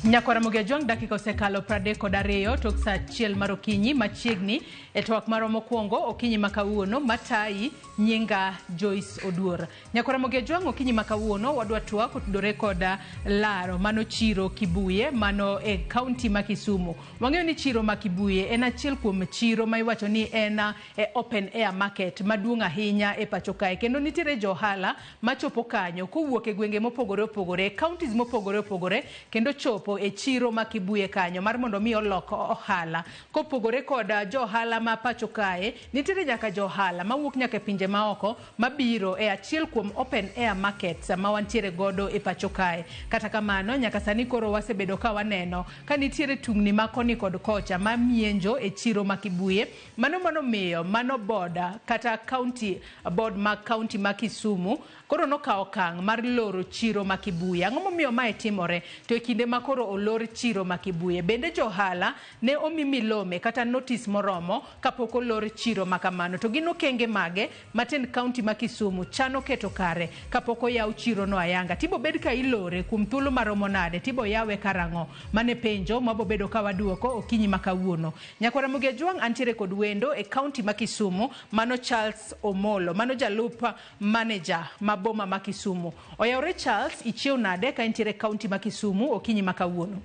Nyakwara Ramogi Ajwang' dakika osekalo 32 tok saa 1 mar okinyi machiegni e twak marwa mokwongo okinyi ma kawuono matayi nyinga Joyce Oduor. Nyakwara Ramogi Ajwang' okinyi ma kawuono wadwa twak otudore kod laro mano chiro Kibuye mano e kaunti ma Kisumu. Wang'eyo ni chiro ma Kibuye en achiel kuom chiro ma iwacho ni en e open air market maduong' ahinya e pacho kae kendo nitiere jo ohala machopo kanyo kowuok e gwenge mopogore opogore, counties mopogore opogore kendo chopo e chiro ma Kibuye kanyo mar mondo mi olok ohala. Kopogore kod jo ohala ma pacho kae, nitiere nyaka jo ohala mawuok nyaka e pinje maoko mabiro e achiel kuom open air markets ma wantiere godo e pacho kae. Kata kamano, nyaka sani koro wasebedo ka waneno ka nitiere tungni ma koni kod kocha ma mienjo e chiro ma Kibuye. Mano manomiyo mano board kata county board ma county ma Kisumu koro nokawo okang' mar loro chiro ma Kibuye. Ang'o momiyo mae timore? To e kinde ma koro olor chiro ma Kibuye, bende jo ohala ne omi milome kata notice moromo kapok olor chiro ma kamano? To gin okenge mage ma tend county ma Kisumu chano keto kare kapok oyaw chiro no ayanga? Tibo bed ka ilore kuom thuolo maromo nade? Tibo yawe karang'o? Mano e penjo mwabobedo ka waduoko okinyi ma kawuono. Nyakwar Ramogi Ajwang' antiere kod wendo e county ma Kisumu, mano Charles Omolo, mano jalup manager ma boma ma Kisumu. Oyawre Charles, ichiew nade ka intiere e county ma Kisumu okinyi ma kawuono?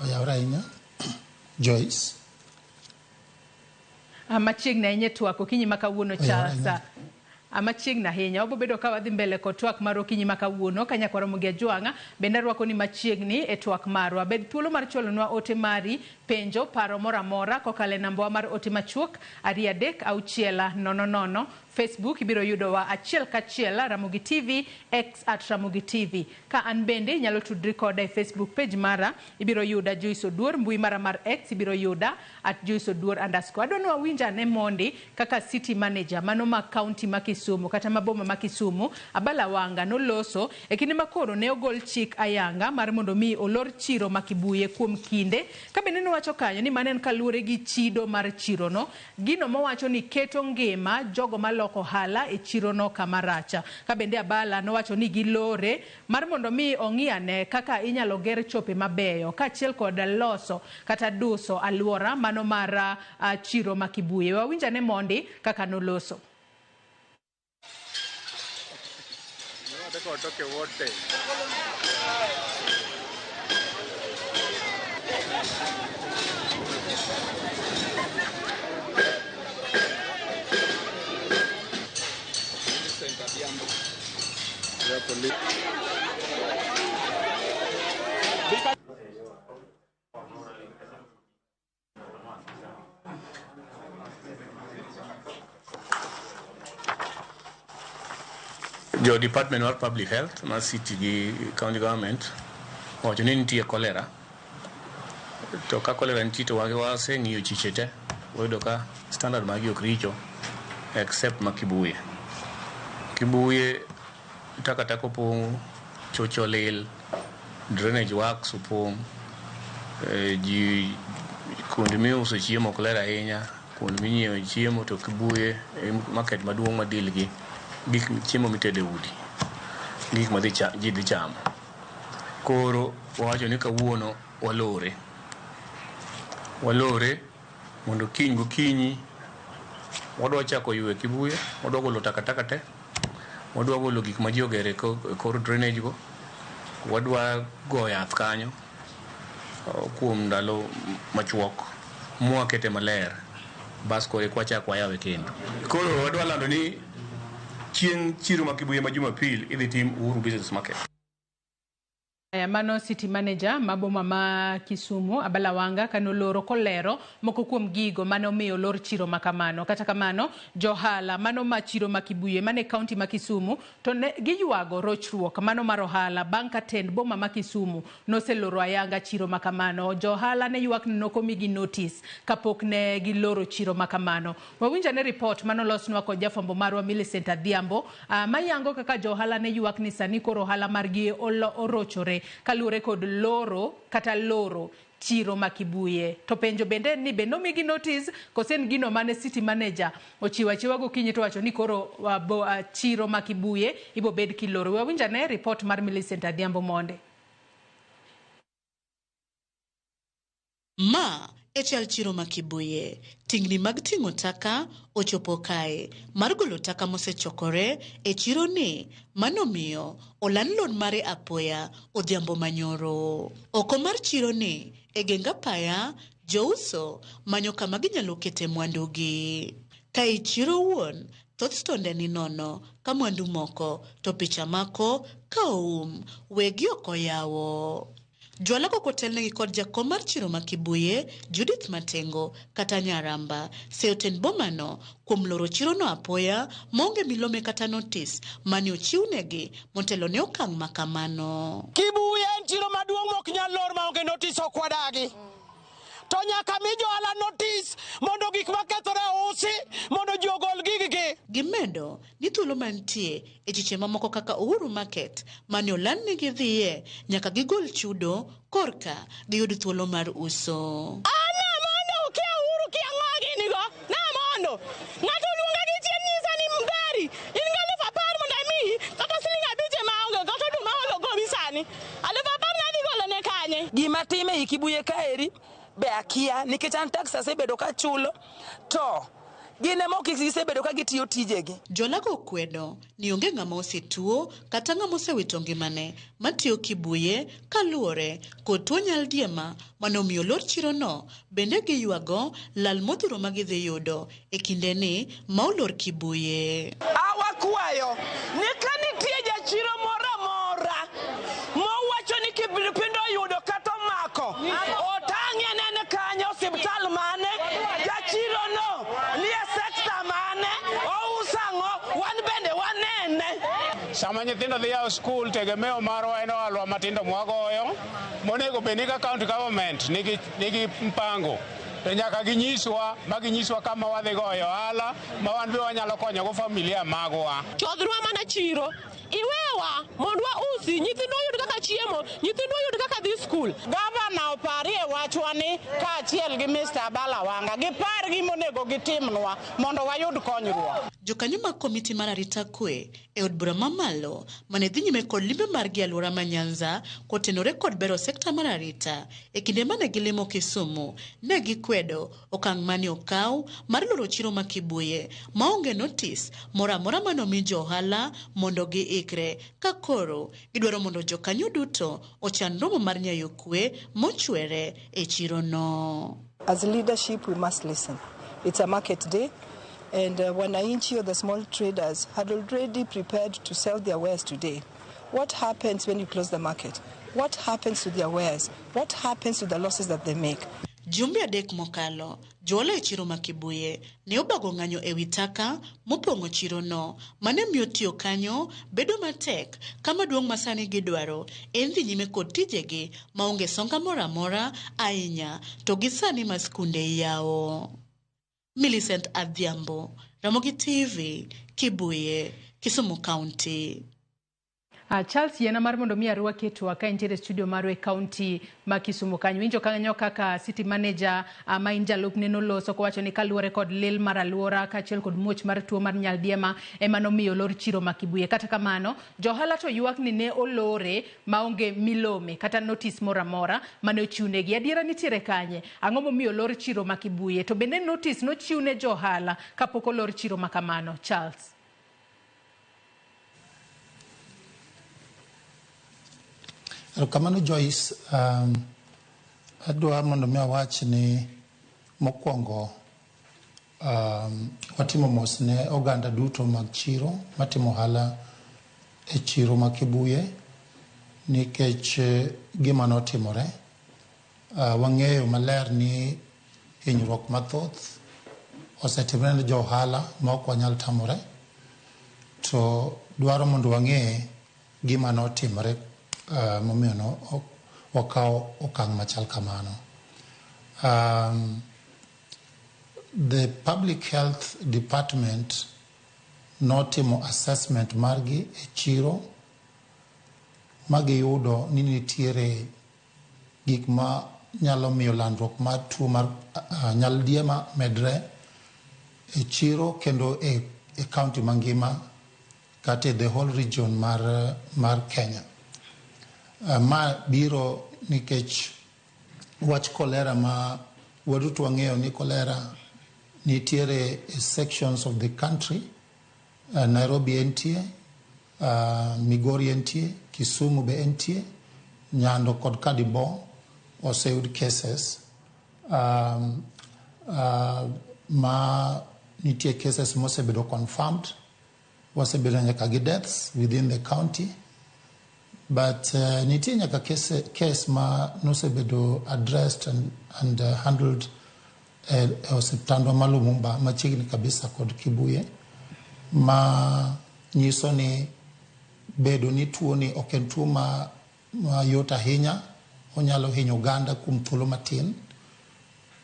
Oyawre ahinya Joyce. Machiegni ahinya e twak okinyi ma kawuono Charles. Machiegni ahinya. Wabo bedo ka wadhi mbele kod twak mar okinyi ma kawuono ka nyakwar Ramogi Ajwang' bende arwako ni machiegni e twak marwa. Bed thuolo mar chwalonwa ote mari, penjo, paro moro amora kokalo e nambawa mar ote machuok 2 3 6 0 0. Facebook ibiro yudowa achiel kachiel Ramogi TV, X at Ramogi TV. Ka an bende inyalo tudri koda e Facebook page mara, ibiro yuda Joyce Oduor, mbui mara mar X ibiro yuda at Joyce Oduor underscore. Adwa ni wawinj ane mondi kaka city manager mano ma county ma Kisumu kata ma boma ma Kisumu Abala Wanga noloso e kinde ma koro ne ogol chik ayanga mar mondo mi olor chiro ma Kibuye kuom kinde. Ka bende nowacho kanyo ni mano en kaluwore gi chido mar chirono, gino mowacho ni keto ngima jogo maloko ohala e chirono kama rach. Ka bende Abala nowacho ni gilore mar mondo mi ong'i ane kaka inyalo ger chope mabeyo kaachiel kod loso kata duso alwora mano mar chiro ma Kibuye. Wawinj ane mondi kaka noloso. Jo department mar public health mar city gi county government owacho ni nitie cholera. To ka cholera nitie to waseng'iyo chiche te, wayudo ka standard margi ok richo except ma Kibuye. Kibuye takataka opong', chocho olil, drainage works opong', ji kuonde miuso chiemo ok ler ahinya, kuonde minyiewo chiemo to Kibuye e market maduong' ma deal gi gik chiemo mitedo e udi, gik ma ji dhi chamo. Koro wawacho ni kawuono walore. Walore mondo kiny gokinyi wadwa chako ywe Kibuye, wadwa golo takataka te, wadwa golo gik ma ji ogero e kor drainage go, wadwa go yath kanyo kuom ndalo machuok mwakete maler bas koro eka wachak wayawe kendo. Koro wadwa lando ni chieng' chiro ma Kibuye ma Jumapil idhi tim Uhuru Business Market. Aya, mano city manager ma boma ma Kisumu Abala Wanga kanoloro kolero moko kuom gigo mane omiyo olor chiro ma kamano. Kata kamano, johala mano ma chiro ma Kibuye mane county ma Kisumu to ne giywago rochruok mano mar ohala bang' ka tend boma ma Kisumu noseloro ayanga chiro ma kamano. Johala ne ywak ni nokomigi notice kapok ne giloro chiro ma kamano. Wawinj ane report manolosnwa kod jafwambo marwa Millicent Adhiambo mayango kaka johala ne ywak ni sani koro ohala margi orochore kaluwore kod loro kata loro chiro ma Kibuye. To penjo bende en ni be nomigi notice kose en gino mane city manager ochiwo achiwa gokinyi to wacho ni koro chiro ma Kibuye ibo bed kiloro. Wawinj ane report mar Millicent Adhiambo monde. Ma e chal chiro ma Kibuye. Tingni mag ting'o taka ochopo kae mar golo taka mosechokore e chiro ni manomiyo oland lor mare apoya odhiambo manyoro. Oko mar chiro ni e geng apaya jouso manyo kama ginyalo kete mwandugi. Ka i chiro wuon thoth stonde ni nono ka mwandu moko to picha mako ka oum wegi ok oyawo. Jwala kotelnegi kod jakom mar chiro ma Kibuye, Judith Matengo kata Nyaramba, seyo tend bomano kuom loro chirono apoya maonge milome kata notis mane ochiwnegi motelo ne okang' ma kamano. Kibuye en chiro maduong' mok nyal lor maonge notis ok wadagi. To nyaka mi johala notis mondo gik makethore ousi mondo ji ogol giggi. Gimedo ni thuolo mantie e chiche mamoko kaka Uhuru Market mane oland ni gidhiye nyaka gigol chudo korka giyud thuolo mar uso. Ana mondo ukia Uhuru kia ng'o gini go. Na mondo. Ng'ato oluonga gi chien nyisa ni mberi. In gi 10,000 mondo amiyi kata siling 5 ema aonge kata oduma olo gowi sani. 10,000 nadhi golo ne kanye? Gima time ei Kibuye kaeri be akia nikech an tax asebedo kachulo to gin ema ok gisebedo ka gitiyo tijegi. Jolago kwedo ni onge ng'ama osetuo kata ng'ama osewito ngimane matiyo Kibuye kaluwore kod tuo nyaldiema mane omiyo lor chirono bende giywago lal modhuro ma gidhi yudo e kindeni ma olor Kibuye. Awakwayo ni ka nitie jachiro moro amora mowacho ni kipindupindu oyudo kata omako otang'e nene kanyo osiptal mane jachiro no nie sekta mane ouso ang'o wan bende wanene. Sama nyithindo dhi yawo skul tegemeo marwa en ohalwa matindo mwagoyo monego bed ni ka county government nigi mpango to nyaka ginyiswa ma ginyiswa kama wadhi goyo ohala ma wan be wanyalo konyogo familia magwa. Chodhrwa mana chiro iwewa mondo wausi nyithindwa oyud kaka chiemo nyithindwa oyud kaka dhi skul. Gavana oparie wachwa ni kaachiel gi Mr. Abala Wanga gipar gimonego gitimnwa mondo wayud konyruok. Jokanyo mag komiti mar arita kwe e od bura mamalo mane dhi nyime kod limbe margi e alwora ma Nyanza kotenore kod bero sekta mar arita e kinde mane gilimo Kisumu ne gikwedo okang' mane okaw mar loro chiro ma Kibuye maonge notis moro amora mane omi jo ohala mondo giikre ka koro gidwaro mondo jokanyo duto ochan romo mar nyayo kwe mochwere e chirono. As leadership, we must listen. It's a market day, and wananchi or the small traders had already prepared to sell their wares today. What happens when you close the market? What happens to their wares? What happens to the losses that they make? Jumbe 3 mokalo, johala e chiro ma Kibuye ne obago ng'anyo ewi taka mopong'o chirono mane miyo tiyo kanyo bedo matek kama duong' ma sani gidwaro en dhi nyime kod tijegi maonge songa moro amora ahinya to gi sani ma skunde iyawo. Millicent Adhiambo, Ramogi TV, Kibuye, Kisumu County. Charles yiena mar mondo mi arwaki e twak ka intiere e studio marwa e county ma Kisumu kanyo. Winjo kanyo kaka city manager ma in jalupne noloso kowacho ni kaluwore kod lil mar alwora kaachiel kod muoch mar tuo mar nyaldiema ema nomiyo olor chiro ma Kibuye. Kata kamano, johala to ywak ni ne olore maonge milome kata notice moro amora mane ochiwnegi. Adiera nitiere kanye? Ang'o momiyo olor chiro ma Kibuye? To bende notice nochiwne johala kapok olor chiro ma kamano? Charles. Erokamano Joyce, adwa mondo mi awach ni mokwongo watimo mos ne oganda duto mag chiro matimo ohala e chiro ma Kibuye nikech gima notimore. Wang'eyo maler ni hinyruok mathoth osetimore ne jo ohala ma ok wanyal tamore, to dwaro mondo wang'e gima notimore momiyo no wakawo okang' machal kamano. The Public Health Department notimo assessment margi e chiro ma giyudo ni nitiere gik ma nyalo miyo landruok mar tuo mar nyaldiema medre e chiro kendo e county mangima kata e the whole region mar Kenya. Ma biro nikech wach kolera ma waduto wang'eyo ni kolera nitiere e sections of the country. Nairobi entie, Migori entie, Kisumu be entie, Nyando kod Kadibo oseyud cases ma nitie cases mosebedo confirmed, wasebedo nyaka gi deaths within the county, but nitie nyaka case ma nosebedo addressed and handled e osiptandwa ma Lumumba machiegni kabisa kod Kibuye, ma nyiso ni bedo ni tuo ni ok en tuo ma yot ahinya, onyalo hinyo oganda kuom thuolo matin.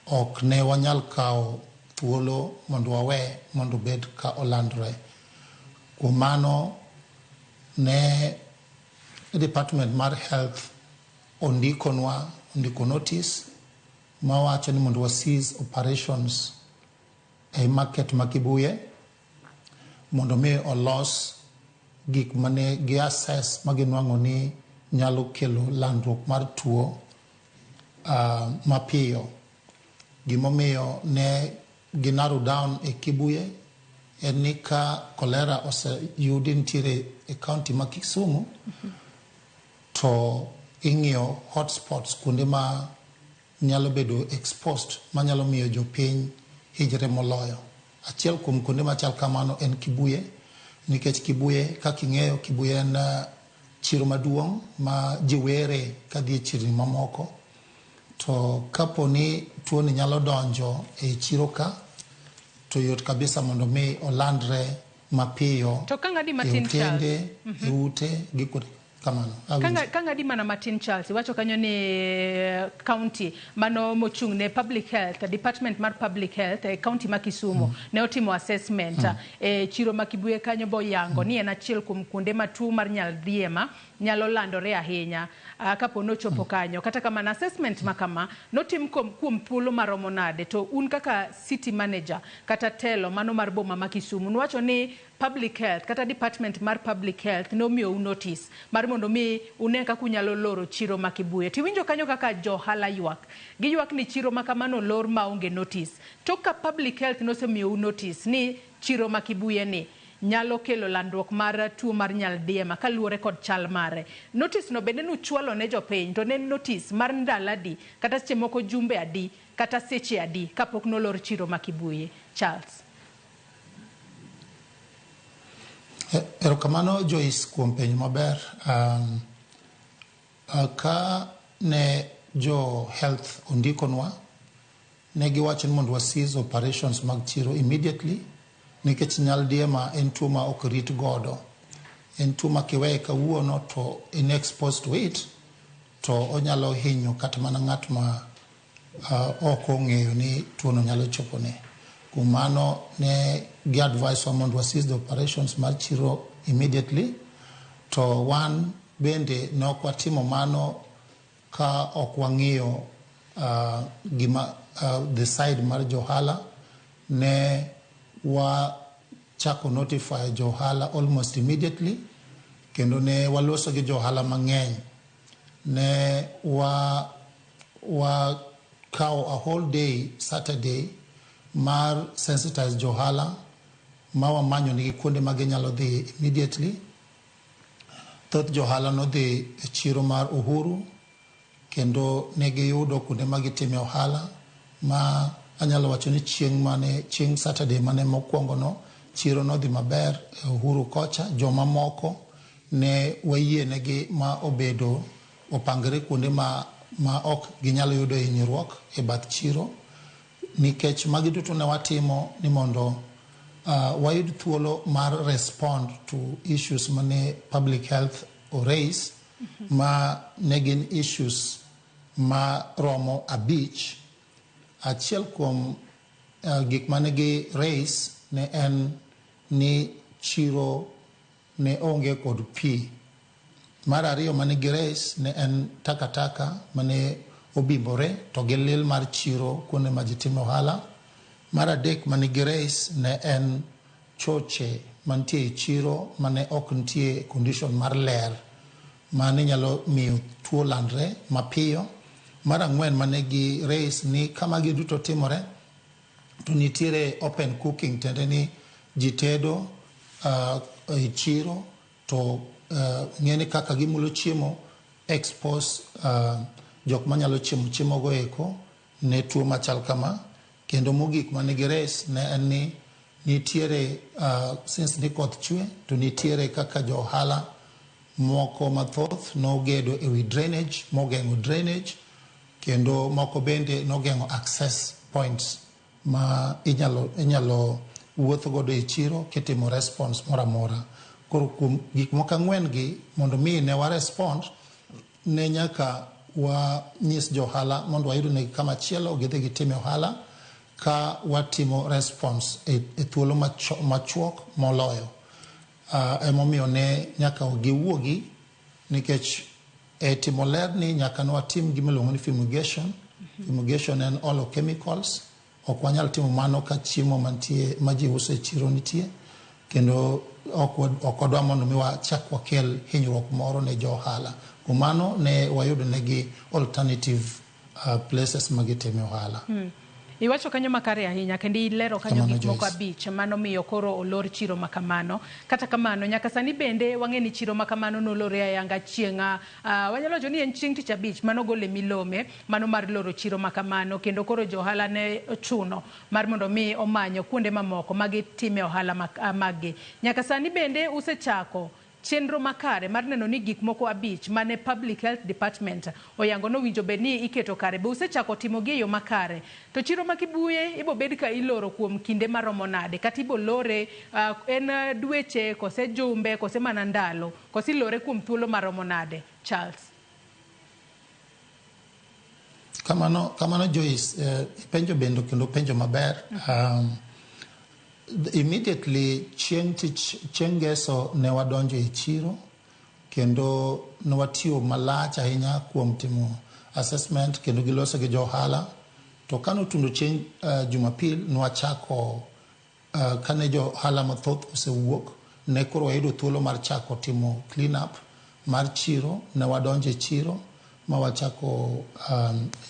Ok ne wanyal kawo thuolo mondo wawe mondo obed ka olandre. Kuom mano ne Department mar Health ondikonwa, ondiko notice mawacho ni mondo wa cease operations e market ma Kibuye mondo mi olos gik mane gi assess ma ginwang'o ni nyalo kelo landruok mar tuo mapiyo. Gimomiyo ne gi narrow down e Kibuye en ni ka kolera oseyudi nitiere e county ma Kisumu, to ing'iyo hotspots, kuonde ma nyalo bedo exposed manyalo miyo jopiny hinyre moloyo. Achiel kuom kuonde machal kamano en Kibuye, nikech Kibuye kaka ing'eyo, Kibuye en chiro maduong' ma ji were kadhi e chirni mamoko. To kapo ni tuoni nyalo donjo e chiro ka, to yot kabisa mondo mi olandre mapiyo To ka ng'adi e matin, Charles. otende, e ute gi kuonde kamano. Awinjo. Ka ng'adi mana matin, Charles, iwacho kanyo ni county mano mochung' ne public health, department mar public health e county ma Kisumu ne otimo assessment e chiro ma Kibuye kanyo boyango ni en achiel kuom kuonde ma tuo mar nyaldiema nyalo landore ahinya kapo nochopo kanyo. Kata kamano, assessment ma kama notim kuom thuolo maromo nade? To un kaka city manager kata telo mano mar boma ma Kisumu, nuwacho ni public health kata department mar public health nomiyou notice mar mondo mi une kaka unyalo loro chiro ma Kibuye. Tiwinjo kanyo kaka johala ywak. Giywak ni chiro ma kamano olor maonge notice. Tok ka public health nosemiyou notice ni chiro ma Kibuye ni nyalo kelo landruok mar tuo mar nyaldiema kaluwore kod chal mare. Notice no bende nuchwalo ne jopiny, to ne en notice mar ndalo adi, kata seche moko jumbe adi, kata seche adi kapok nolor chiro ma Kibuye? Charles. Erokamano Joyce kuom penjo maber. Ka ne jo health ondikonwa, ne giwacho ni mondo wa cease operations mag chiro immediately, nikech nyaldiema en tuo ma ok rit godo. En tuo ma kiweye kawuono to in exposed to it, to onyalo hinyo kata mana ng'at ma ok ong'eyo ni tuono nyalo chopone. Kuom mano ne gi advise wa mondo wa cease the operations mar chiro immediately, to wan bende ne ok watimo mano ka ok wang'iyo gima the side mar johala. Ne wachako notify johala almost immediately, kendo ne waloso gi johala mang'eny. Ne wa kawo a whole day Saturday mar sensitize johala ma wamanyo nigi kuonde ma ginyalo dhi immediately. Thoth johala nodhi e chiro mar Uhuru, kendo ne giyudo kuonde ma gitime ohala, ma anyalo wacho ni chieng' Saturday mane mokwongo no, chiro nodhi maber e Uhuru kocha. Joma moko ne wayienegi ma obedo opangre kuonde ma ok ginyal yudo hinyruok e bath chiro, nikech magi duto ne watimo ni mondo wayud thuolo mar respond to issues mane public health oraise, ma ne gin issues ma romo 5. Achiel kuom gik mane gi raise ne en ni chiro ne onge kod pi. Mar ariyo mane gi raise ne en takataka mane obimbore to gi lil mar chiro kuonde ma ji timo ohala. Mar adek mane gi raise ne en choche mantie e chiro mane ok nitie e condition mar ler mane nyalo miyo tuo landre mapiyo. Mar ang'wen mane gi raise ni kama giduto timore to nitiere open cooking, tiende ni ji tedo e chiro to ng'eni kaka gimulo chiemo expose jok manyalo chiemo chiemo go eko ne tuo machal kama. Kendo mogik mane gi raise ne en ni nitiere since ni koth chwe to nitiere kaka jo ohala moko mathoth nogedo ewi drainage mogeng'o drainage, kendo moko bende nogeng'o access points ma inyalo wuoth godo e chiro kitimo response moro amora. Koro kuom gik moko ang'wen gi, mondo mi ne wa respond ne nyaka wanyis jo ohala mondo wayud negi kama chielo gidhi gitime ohala ka watimo response e thuolo machuok moloyo. Emomiyo ne nyaka giwuogi, nikech e timo ler ni nyaka ne watim gima iluongo ni fumigation. Fumigation en olo chemicals. Ok wanyal timo mano ka chiemo mantie ma ji uso e chiro nitie, kendo ok wadwa mondo mi wachak wakel hinyruok moro ne jo ohala. Kuom mano ne wayudo negi alternative places ma gitime ohala. Iwacho kanyo makare ahinya kendo ilero kanyo Kamano, gik moko Joyce. abich manomiyo koro olor chiro makamano. Kata kamano, nyaka sani bende wang'e ni chiro makamano nolore ayanga chieng' wanyalo wacho ni en chieng' tich abich manogole milome mano mar loro chiro makamano, kendo koro jo ohala ne ochuno mar mondo mi omanyo kuonde mamoko magitime ohala maggi. Nyaka sani bende usechako chenro makare mar neno ni gik moko abich mane Public Health Department oyango nowinjo bed ni iketo kare be usechako timogi e yo makare. To chiro ma Kibuye ibo bed ka iloro kuom kinde maromo nade, kata ibo lore en dweche kose jumbe kose mana ndalo, kose ilore kuom thuolo maromo nade, Charles? Kamano Joyce, ipenjo bende kendo penjo maber. Immediately chieng' tich, chieng' ngeso ne wadonjo e chiro kendo ne watiyo malach ahinya kuom timo assessment kendo giloso gi jo ohala. To kanotundo chieng' Jumapil ne wachako kane jo ohala mathoth osewuok, ne koro wayudo thuolo mar chako timo clean up mar chiro. Ne wadonjo e chiro ma wachako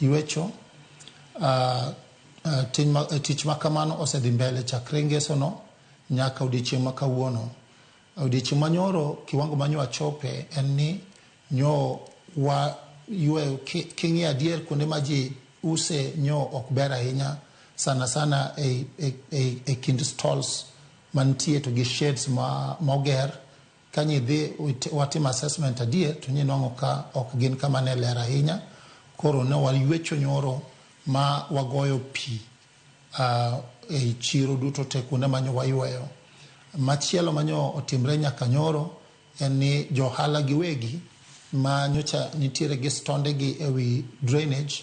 ywecho. Tich ma kamano osedhi mbele chakre ngeso no nyaka odiochieng' ma kawuono. Odiochieng' manyoro kiwango manyo wachope en ni nyo wa yweyo. King'iyo adier kuonde ma ji use nyo ok ber ahinya, sana sana e kind stalls mantie to gi sheds ma moger. Ka nyidhi watim assessment adier to nyinwang'o ka ok gin kama ne ler ahinya. Koro ne waywecho nyoro ma wagoyo pi e chiro duto te kuonde manyo wayweyo. Machielo manyo otimre nyaka nyoro en ni jo ohala giwegi ma nyocha nitiere gi stonde gi ewi drainage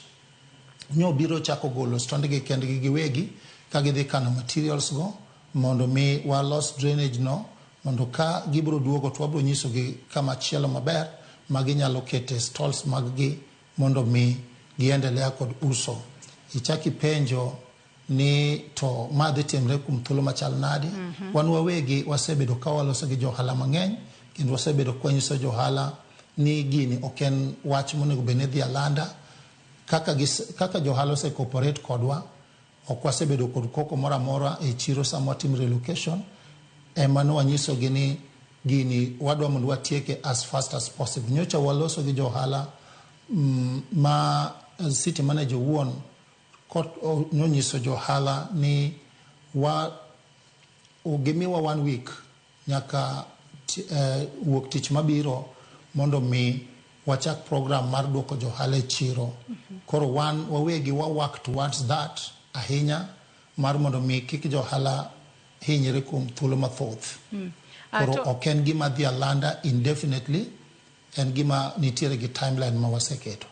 nyo biro chako golo stonde gi kendgi giwegi ka gidhi kano materials go mondo mi walos drainage no, mondo ka gibiro duogo to wabiro nyisogi kama chielo maber ma ginyalo kete stalls mag gi mondo mi giendelea kod uso. Ichak ipenjo ni to ma dhi timre kuom thuolo machal nade? Wan wawegi wasebedo ka waloso gi jo ohala mang'eny kendo wasebedo ka wanyiso jo ohala ni gini ok en wach monego bed ni dhi alanda. Kaka jo ohala ose cooperate kodwa, ok wasebedo kod koko moro amora e chiro sama watimo relocation. Ema ne wanyisogi ni gini wadwa mondo watieke as fast as possible. Nyocha waloso gi jo ohala ma city manager owuon nonyiso jo ohala ni wa gimiwa one week nyaka wuok tich mabiro mondo mi wachak program mar duoko jo ohala e chiro. Koro wan wawegi wa work towards that ahinya mar mondo mi kik jo ohala hinyre kuom thuolo mathoth. Koro ok en gima dhi alanda indefinitely, en gima nitiere gi timeline ma waseketo.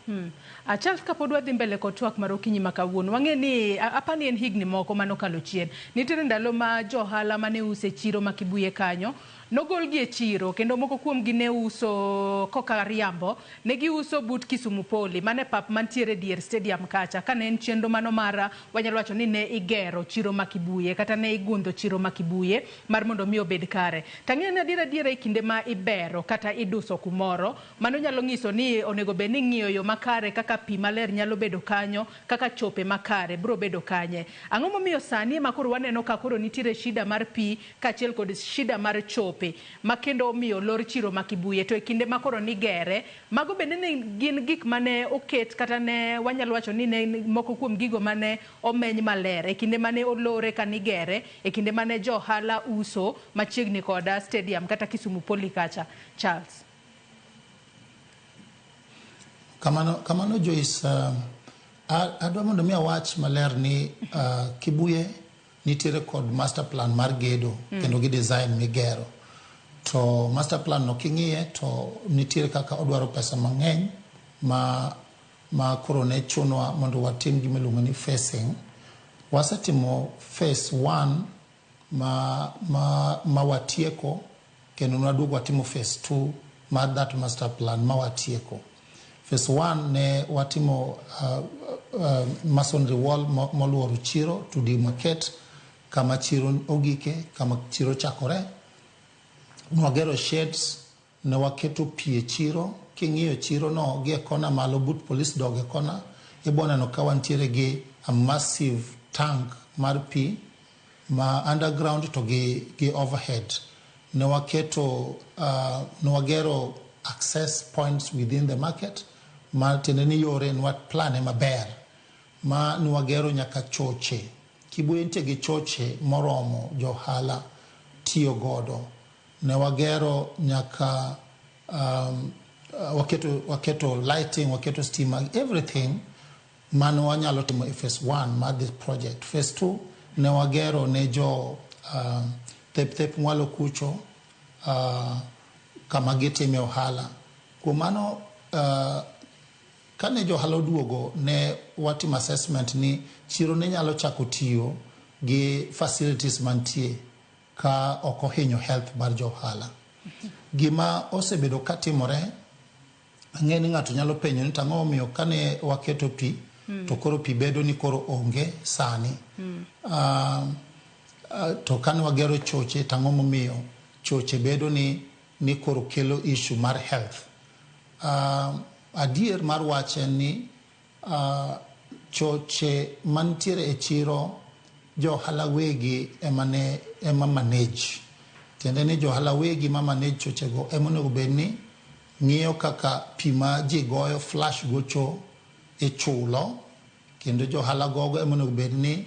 Charles, kapod wadhi mbele kod twak mar okinyi ma kawuono, wang'e ni apani en higni moko manokalo chien. Nitiere ndalo ma jo ohala mane use chiro ma Kibuye kanyo Nogolgi e chiro kendo moko kuomgi ne uso koka riambo, ne giuso but Kisumu Poly mane pap mantiere dier stadium kacha kane en chenro mano mar wanyalo wacho ni ne igero chiro ma Kibuye kata ne igundho chiro ma Kibuye mar mondo mi obed kare. Tang'eyo ni adier adiera e kinde ma ibero kata iduso kumoro, mano nyalo nyiso ni onego bed ni ing'iyo yo makare kaka pi maler nyalo bedo kanyo, kaka chope makare biro bedo kanye. Ang'o momiyo sani ema koro waneno ka koro nitiere shida mar pi kaachiel kod shida mar chope ma kendo omiyo olor chiro ma Kibuye to e kinde ma koro nigere, mago bende ne gin gik mane oket kata ne wanyalo wacho ni ne moko kuom gigo mane omeny maler e kinde mane olore kanigere, e kinde mane jo ohala uso machiegni koda stadium kata Kisumu Poly kacha. Charles. Kamano, kamano Joyce, adwa mondo mi awach maler ni Kibuye nitiere kod master plan mar gedo kendo gi design migero. To master plan no king'iye to nitiere kaka odwaro pesa mang'eny ma koro ne chunwa mondo watim gima iluongo ni phasing. Wasetimo phase 1 ma watieko kendo nwaduogo watimo phase 2 mar that master plan ma watieko. Phase 1 ne watimo masonry wall moluoro chiro to demarcate kama chiro ogike, kama chiro chakore. Nwagero sheds, ne waketo pi e chiro. King'iyo chiro no gi e kona malo but police dog e kona, ibo neno ka wantiere gi a massive tank mar pi ma underground to gi overhead. Ne waketo, ne wagero access points within the market, ma tiende ni yore ne waplane maber, ma ne wagero nyaka choche. Kibuye nitie gi choche moromo johala tiyo godo. Ne wagero nyaka waketo lighting, waketo stima, everything mano wanyalo timo e phase 1 mar this project. Phase 2 ne wagero ne jo thep thep mwalo kucho kama gitime ohala. Kuom mano kane jo ohala oduogo ne watimo assessment ni chiro ne nyalo chako tiyo gi facilities mantie ka ok ohinyo health mar jo ohala. Gima osebedo katimore, ang'e ni ng'ato nyalo penjo ni tang'o momiyo kane waketo pi to koro pi bedo ni koro onge sani. To kane wagero choche tang'o momiyo choche bedo ni koro kelo issue mar health. Adier mar wach en ni choche mantiere e chiro jo ohala wegi ema manage. Tiende ni jo ohala wegi ma manage chochego ema onego bed ni ng'iyo kaka pi ma ji goyo flush go cho ichulo, kendo jo ohala gogo ema onego bed ni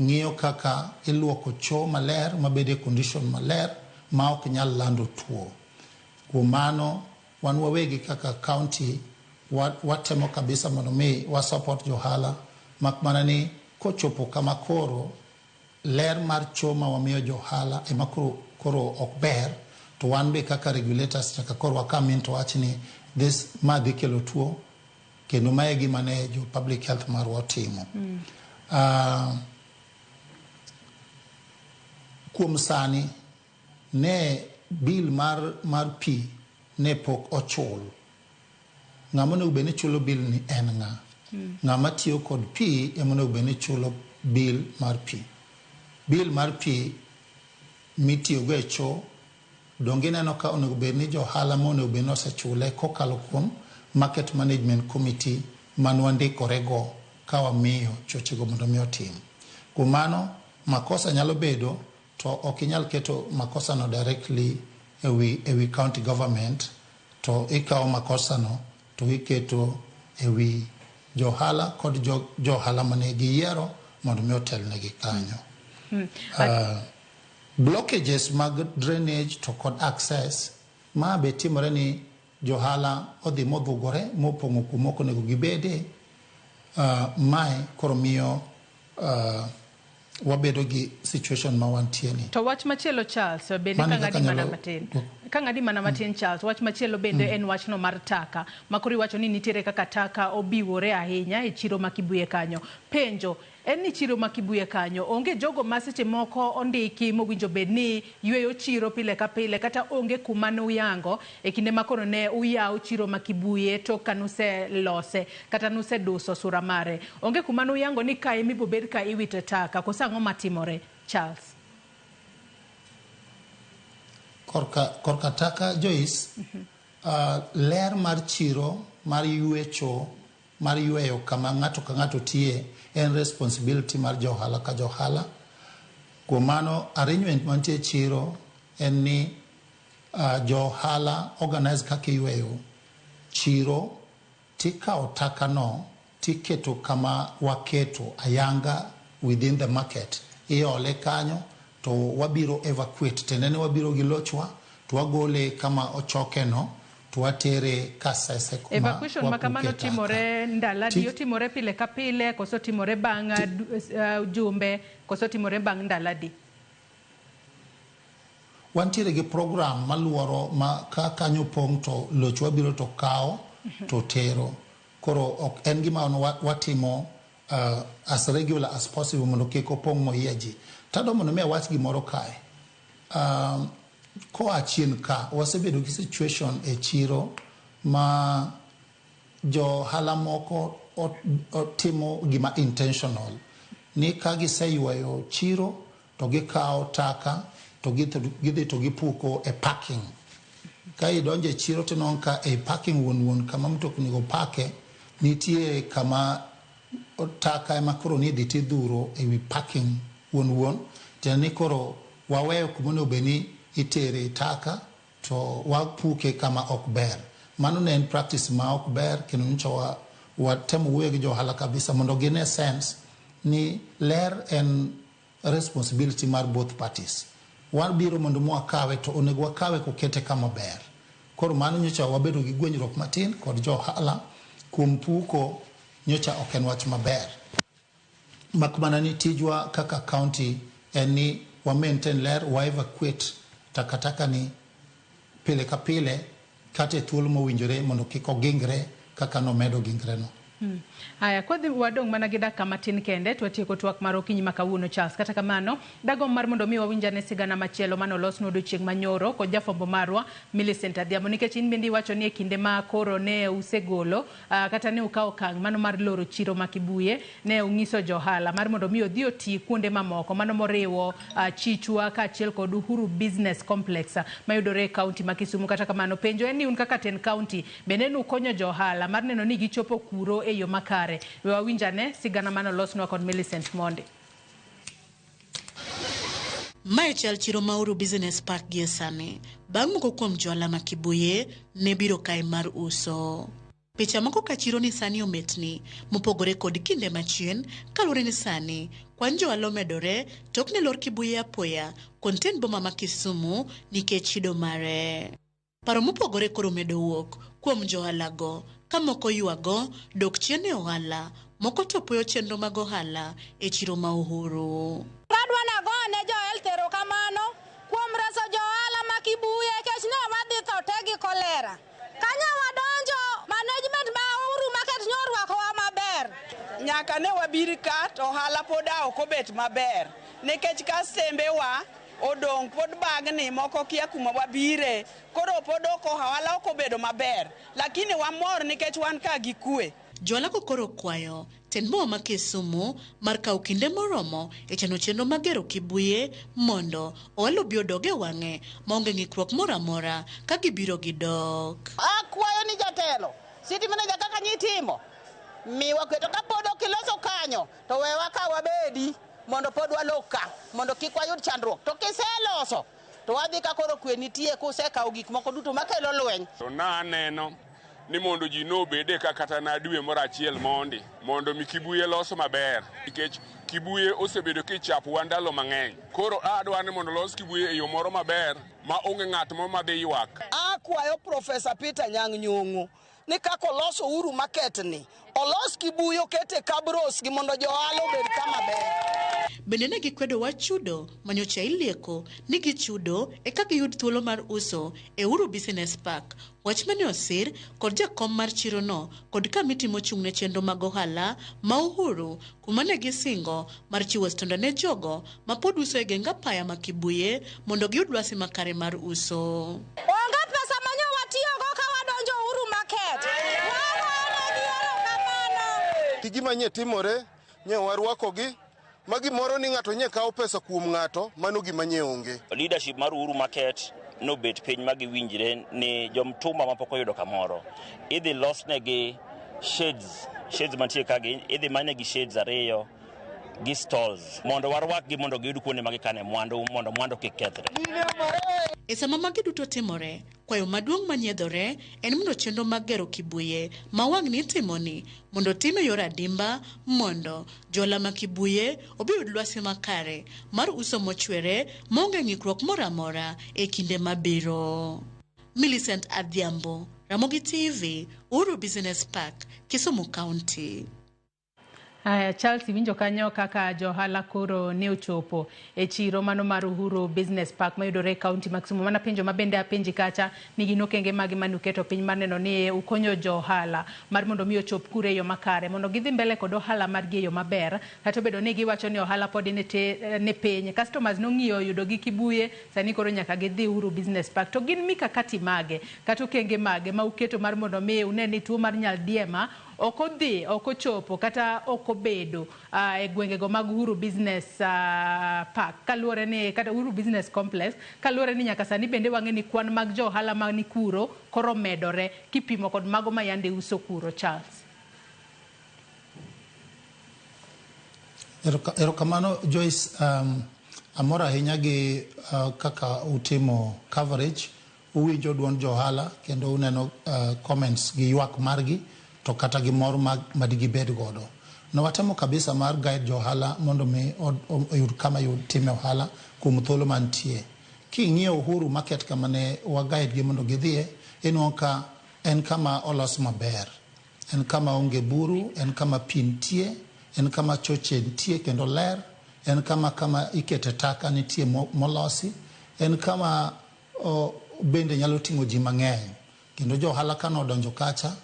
ng'iyo kaka iluoko cho maler mabedo e condition maler ma ok nyal lando tuo. Kuom mano wan wawegi kaka county watemo kabisa mondo mi wa support jo ohala, mak mana ni kochopo kama koro ler mar cho ma wamiyo jo ohala ema koro ok ber, to wan be kaka regulators nyaka koro wa come in to wach ni this ma dhi kelo tuo, kendo mae gima ne jo public health marwa otimo. Kuom sani ne bill mar pi ne pok ochul. Ng'ama onego bed ni chulo bill ni en ng'a? Ng'ama tiyo kod pi ema onego bed ni chulo bill mar pi. Bill mar pi mitiyogo e cho, donge ineno ka onego bed ni jo ohala ma onego bed ni osechule kokalo kuom Market Management Committee mane wandikorego ka wamiyo chochego mondo mi otim. Kuom mano, makosa nyalo bedo to ok inyal keto makosa no directly ewi county government, to ikawo makosa no to iketo ewi jo ohala kod jo ohala mane giyiero mondo mi otelnegi kanyo. Blockages mag drainage to kod access ma be timore ni jo ohala odhi modhugore mopong'o kuma ok onego gibede. Mae koro miyo wabedo gi situation ma wantie ni. To wach machielo Charles, bende Mano ka kaka ng'adi mana nyalo matin. Ka ng'adi mana matin Charles, wach machielo bende en wachno mar taka. Ma koro iwacho ni nitiere kaka taka obiwore ahinya e chiro ma Kibuye kanyo. Penjo, en ni chiro ma Kibuye kanyo, onge jogo ma seche moko ondiki mowinjo bed ni yweyo chiro pile ka pile kata onge kuma ne uyango e kinde ma koro ne uyawo chiro ma Kibuye tok ka nuselose kata nuseduso sura mare. Onge kuma ne uyango ni kae mibobed ka iwite taka, koso ang'o matimore, Charles? Korka taka, Joyce, ler mar chiro mar ywecho mar yweyo kama ng'ato ka ng'ato tiye en responsibility mar johala ka johala. Kuom mano, arrangement mantie e chiro en ni johala organize kaka iyweyo chiro tikawo taka no tiketo kama waketo ayanga within the market. Iole kanyo to wabiro evacuate, tiende ni wabiro gi lochwa to wagole kama ochoke no to watere Kasese kuma Evacuation ma kamano wapuke taka. timore ndalo adi? Otimore pile ka pile koso timore bang' jumbe koso timore bang' ndalo adi? Wantiere gi program maluoro ma ka kanyo pong' to lochwa biro to kawo to tero. Koro ok en gima watimo as regular as possible mondo kik opong' moyie ji. Tadwa mondo mi awach gimoro kae. Koa chien ka wasebedo gi situation e chiro ma johala moko otimo gima intentional ni ka giseywayo chiro to gikawo taka to gidhi to gipuko e parking. Ka idonjo e chiro tinwang'o ka e parking wuon wuon kama mtokni go pake nitie kama taka ema koro ni idhi tidhuro ewi parking wuon wuon, tiende ni koro waweyo kuma onego bed ni itere taka to wapuke kama ok ber. Mano ne en practice ma ok ber kendo nyocha watemo wuoyo gi johala kabisa mondo gine sense ni ler en responsibility mar both parties. Wabiro mondo mwakawe to onego wakawe kokete kama ber. Koro mano nyocha wabedo gi gwenyruok matin kod johala kuom puko nyocha ok en wach maber. Mak mana ni tijwa kaka county en ni wa maintain ler, wa evacuate takataka ni pile ka pile kata e thuolo mowinjore mondo kik ogingre kaka nomedo gingre no. Aya, kwadhi wadong' mana gi dakika matin kende to watieko twak mar okinyi ma kawuono Charles. Kata kamano, dagomb mar mondo mi wawinj ane sigana machielo manolosnwa odiochieng' manyoro kod jafwambo marwa Millicent Adhiambo, nikech in bende iwacho ni e kinde ma koro ne usegolo kata ne ukawo okang' mano mar loro chiro ma Kibuye, ne ung'iso johala mar mondo mi odhi oti kuonde mamoko mano moriwo Chichwa kaachiel kod Uhuru Business Complex mayudore e kaunti ma Kisumu. Kata kamano, penjo en ni un kaka tend kaunti bende nukonyo johala mar neno ni gichopo kuro e yo makare. We wawinj ane sigana manolosnwa kod Millicent Monde. Mae chal chiro ma Uhuru Business Park gie sani, bang' moko kuom johala ma Kibuye ne biro kae mar uso. Picha moko ka chiro ni sani ometni, mopogore kod kinde machien, kaluwore ni sani kwan johala omedore tok ne lor Kibuye apoya konten boma ma Kisumu nikech chido mare. Paro mopogore koro medo wuok kuom johalago ka moko ywago dok chien e ohala, moko to puoyo chenro mag ohala e chiro ma Uhuru. Adwa nagone jo health erokamano kuom reso johala ma Kibuye nikech ne wadhi tho te gi kolera. Kanya wadonjo, management ma Uhuru Market nyorwakowa maber. Nyaka ne wabir ka to ohala pod a ok obet maber nikech kastembewa odong' pod bagni moko kia kuma wabire, koro pod ok ohala ok obedo maber, lakini wamor nikech wan ka gi kwe. Johala koro kwayo tend boma ma Kisumu mar kawo kinde moromo e chano chenro mag gero Kibuye mondo ohala obi odog e wang'e maonge ng'ikruok moro amora ka gibiro gidok. Akwayo ni jatelo, city manager kaka nyitimo, miwa kwe to kapod ok iloso kanyo to wewa ka wabedi mondo pod walok ka mondo kik wayud chandruok. To kiseloso to wadhi ka koro kwe nitie kusekawo gik moko duto makelo lweny. To naneno ni mondo ji nobede ka kata na dwe moro achiel mondo mi Kibuye loso maber, nikech Kibuye osebedo kichapowa ndalo mang'eny. Koro adwa ni mondo los Kibuye e yo moro maber ma onge ng'at moro madhi ywak. Akwayo Profesa Peter Anyang' Nyong'o ni kaka oloso Uhuru Market ni, olos Kibuye okete Kabros gi mondo johala obed kama ber. Bende ne gikwedo wach chudo manyocha ilieko ni gichudo eka giyud thuolo mar uso e Uhuru Business Park. Wach mane osir kod jakom mar chirono kod kamiti mochung' ne chenro mag ohala ma Uhuru kuma ne gisingo mar chiwo standa ne jogo ma pod uso e geng apaya ma Kibuye mondo giyud lwasi makare mar uso. Onge pesa manyo watiyogo ka wadonjo Uhuru Market. Wagone gi erokamano. Tiji manye timore, nye warwakogi, ma gimoro ni ng'ato nye kawo pesa kuom ng'ato, mano gima nye onge. Leadership mar Uhuru Market nobet piny ma giwinjre ni jomtumba mapok oyudo kamoro idhi losnegi sheds, sheds mantie kagi idhi manegi sheds 2 gi stalls mondo warwakgi mondo giyud kuonde ma gikane mwandu mondo mwandu kik kethre. E sama magi duto timore, kwayo maduong' manyiedhore en mondo chenro mag gero Kibuye ma wang'ni itimoni mondo otim e yor adimba mondo jola ma Kibuye obi yud lwasi makare mar uso mochwere maonge ng'ikruok moro amora e kinde mabiro. Millicent Adhiambo, Ramogi TV, Uhuru Business Park, Kisumu County. Aya, Charles, iwinjo kanyo kaka johala koro ne ochopo e chiro mano mar Uhuru Business Park mayudore e kaunti ma Kisumu. Mana penjo mabende apenji kacha ni gin okenge mage mane uketo piny mar neno ni ukonyo johala mar mondo mi ochop kure e yo makare mondo gidhi mbele kod ohala margi e yo maber, kata obedo ni giwacho ni ohala pod ni piny. Customers nong'iyo yudo gi Kibuye, sani koro nyaka gidhi Uhuru Business Park. To gin mikakati mage kata okenge mage ma uketo mar mondo mi une ni tuo mar nyaldiema ok odhi, ok ochopo kata ok obedo e gwengego mag Uhuru Business Park, kaluwore ni kata Uhuru Business Complex, kaluwore ni nyaka sani bende wang'e ni kwan mag jo ohala mani kuro koro medore kipimo kod mago ma yande uso kuro. Charles. Erokamano Joyce, amor ahinya gi kaka utimo coverage, uwinjo duond jo ohala kendo uneno comments gi ywak margi to kata gi mor madigibed godo. Ne watemo kabisa mar guide jo ohala mondo mi oyud kama yud time ohala kuom thuolo mantie. King'iyo Uhuru Market kama ne wa guide gi mondo gidhiye, inwang'o ka en kama olos maber. En kama onge buru, en kama pi nitie, en kama choche nitie kendo ler, en kama ikete taka nitie molosi, en kama bende nyalo ting'o ji mang'eny. Kendo jo ohala kane odonjo kacha,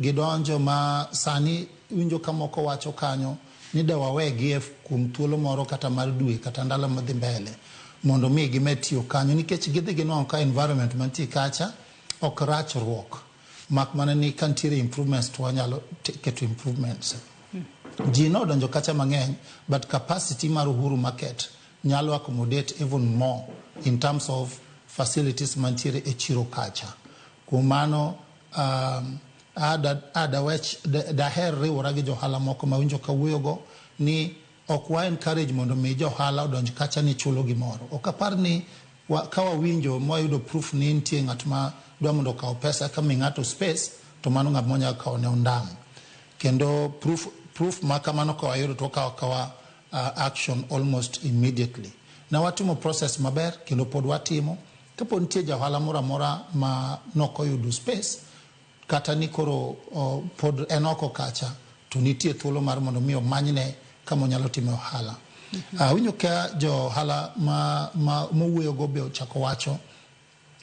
gidonjo ma sani winjo ka moko wacho kanyo ni de wawegi kuom thuolo moro kata mar dwe kata ndalo madhi mbele mondo mi gimed tiyo kanyo, nikech gidhi ginwang'o ka environment mantie kacha ok rach ruok, mak mana ni ka nitiere improvements to wanyalo keto improvements. Ji nodonjo kacha mang'eny, but capacity mar Uhuru Market nyalo accommodate even more in terms of facilities mantiere e chiro kacha. Kuom mano, daher riwora gi johala moko mawinjo kawuoyogo ni ok wa encourage mondo mi johala odonj kacha ni chulo gimoro. Ok apar ni ka wawinjo mwayudo proof ni nitie ng'at ma dwa mondo okaw pesa ka mi ng'ato space, to mano ng'at monyalo kawo ne ondam. Kendo proof ma kamano ka wayudo to wakawo akawa action almost immediately. Ne watimo process maber kendo pod watimo. Kapo nitie jaohala moro amora ma nokoyudo space kata ni koro pod en oko kacha, to nitie thuolo mar mondo mi omanyne kama onyalo timo ohala. Awinjo ka jo ohala mowuoyogo be ochako wacho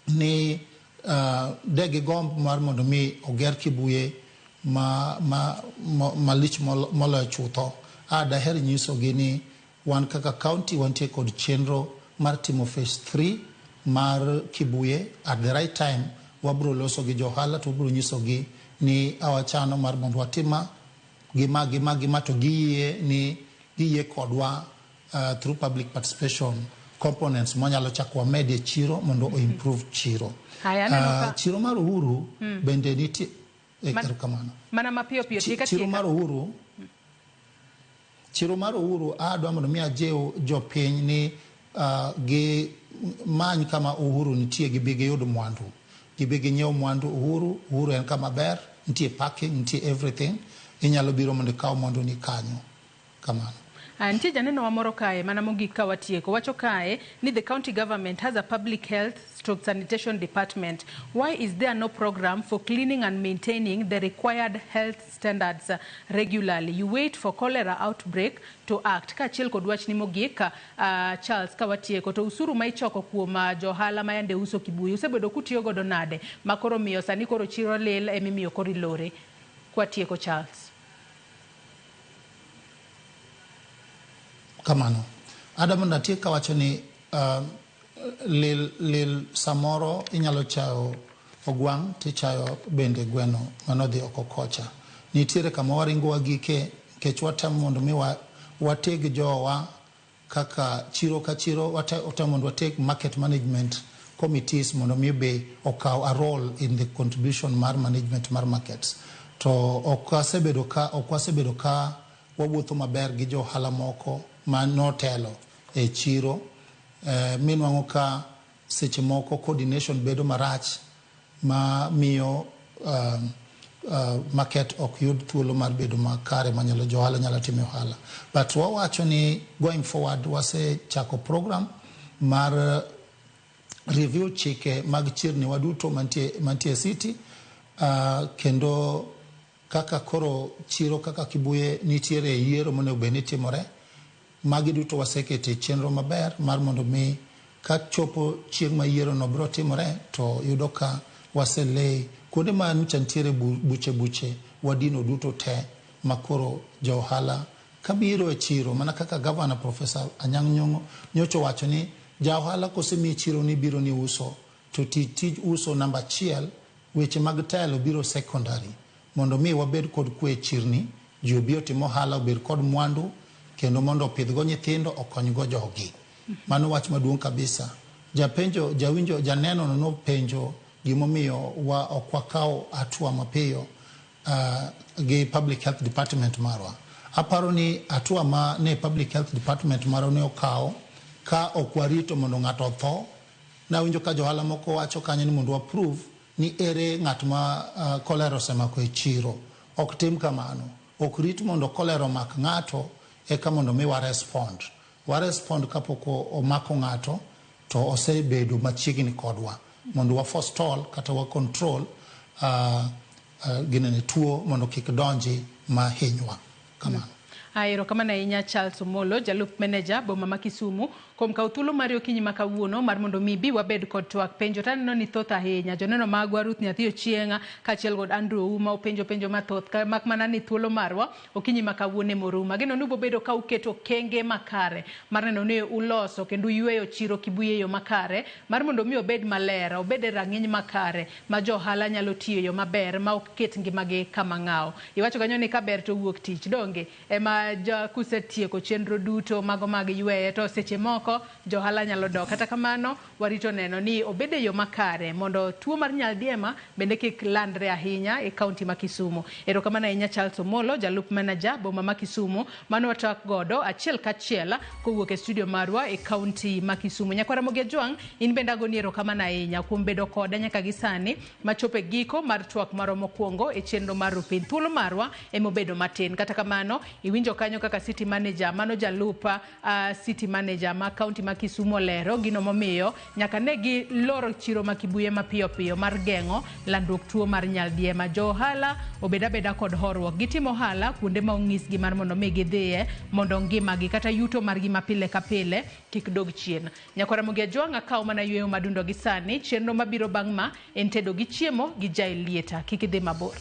ni de gigomb mar mondo mi oger Kibuye malich moloyo chutho. Daher nyisogi ni wan kaka county wantie kod chenro mar timo phase 3 mar Kibuye. At the right time wabro loso gi johala to wabro nyisogi ni awachano mar mondo watima gima gima gima to giyie ni giyie kodwa through public participation components mwanyalo chako wamedie chiro mondo o improve chiro. Chiro mar Uhuru bende nitie erokamano. Mana mapiyo piyo tieka chiro mar Uhuru. Chiro mar Uhuru adwa mondo mi ajiw jopiny ni gi many kama Uhuru nitie gibi giyud mwandu. Gibi ginyiew mwandu Uhuru. Uhuru en kama ber, nitie parking, nitie everything. Inyalo biro mondo ikaw mwandu ni kanyo. Kamano. Nitie janeno moro kae mana mogik ka watieko wacho kae ni the county government has a public health stroke sanitation department. Why is there no program for cleaning and maintaining the required health standards regularly? You wait for cholera outbreak to act. Kaachiel kod wachni mogik, Charles, ka watieko to usuru ma ichoko kuom johala ma yande uso Kibuye usebedo kutiyo godo nade ma koro miyo sani koro chiro lil emimiyo koro ilore? Kwatieko, Charles. Kamano. Adam natiek kawacho ni lil, lil samoro inyalo chayo ogwang' tichayo bende gweno manodhi oko kocha. Nitiere kama waringo wagike nikech watemo mondo mi wateg jowa kaka chiro ka chiro, watemo mondo wateg market management committees mondo mi be okaw a role in the contribution mar management mar markets. To ok wasebedo ka wawuotho maber gi jo ohala moko ma notelo e chiro, minwang'o ka seche moko coordination bedo marach ma miyo market ok yud thuolo mar bedo makare manyalo jo ohala nyalo timo ohala. But wawacho ni going forward wasechako program mar review chike mag chirni waduto mantie city, kendo kaka koro chiro kaka Kibuye nitiere yiero monego bed ni timore, magi duto wasekete chenro maber mar mondo mi ka chopo chieng' ma yiero no biro timore to yudo ka waselay kuonde ma nyocha nitiere buche buche wadino duto te ma koro jo ohala kabiro e chiro mana kaka Governor Professor Anyang' Nyong'o nyocha owacho ni ja ohala kosemiyi chiro ni biro ni uso to tij uso namba achiel, weche mag telo biro secondary mondo mi wabed kod kwe e chirni, ji obi otim ohala, obed kod mwandu kendo mondo opidhgo nyithindo, okonygo jogi. Mano wach maduong' kabisa. Japenjo, jawinjo, janeno no nopenjo gimomiyo wa ok wakaw hatua mapiyo gi public health department marwa. Aparo ni hatua ma ne public health department marwa ne okawo ka ok warito mondo ng'ato otho. Nawinjo ka johala moko wacho kanyo ni mondo wa prove ni ere ng'at ma cholera osemako e chiro. Ok tim kamano. Ok rit mondo cholera omak ng'ato eka mondo mi wa respond. Wa respond kapok omako ng'ato to osebedo machiegni kodwa mondo wa forestall kata wa control ginene tuo mondo kik donji ma hinywa. Kamano. Erokamano ahinya Charles Omolo, jalup meneja boma ma Kisumu, kuom kawo thuolo mari okinyi ma kawuono mar mondo mi bi wabed kod twak. Penjo to aneno ni thoth ahinya. Joneno magwa Ruth Nyathi Ochieng' kaachiel kod Andrew Ouma openjo penjo mathoth, mak mana ni thuolo marwa okinyi ma kawuono emorumo. Ageno ni ubobedo ka uketo okenge makare mar neno ni uloso kendo uyweyo chiro Kibuye e yo makare mar mondo mi obed maler, obed e rang'iny makare ma jo ohala nyalo tiyo e yo maber ma ok ket ngimagi kama ng'awo. Iwacho kanyo ni kaber to wuok tich, donge? Ema kusetieko chenro duto mago mag yweye to seche moko johala nyalo dok. Kata kamano warito neno ni obed e yo makare mondo tuo mar nyaldiema bende kik landre ahinya e kaunti ma Kisumu. Erokamano ahinya Charles Omolo, jalup manager boma ma Kisumu, mano watwak godo achiel kachiel kowuok e studio marwa e kaunti ma Kisumu. Nyakwara Ramogi Ajwang', in bende agoni erokamano ahinya kuom bedo koda nyaka gi sani machopo e giko mar twak marwa mokwongo e chenro mar Rupiny. Thuolo marwa emobedo matin. Kata kamano, iwinjo kanyo kaka city manager, mano jalup city manager ma kaunti ma Kisumu olero gino momiyo nyaka ne giloro chiro ma Kibuye mapiyo piyo mar geng'o landruok tuo mar nyaldiema. Jo ohala obed abeda kod horuok. Gitimo ohala kuonde ma onyisgi mar mondo mi gidhiye mondo ngimagi kata yuto margi ma pile ka pile kik dog chien. Nyakwara Ramogi Ajwang' akawo mana yweyo madundo gi sani. Chenro mabiro bang' ma en tedo gi chiemo gi Jael Lieta. Kik idhi mabor.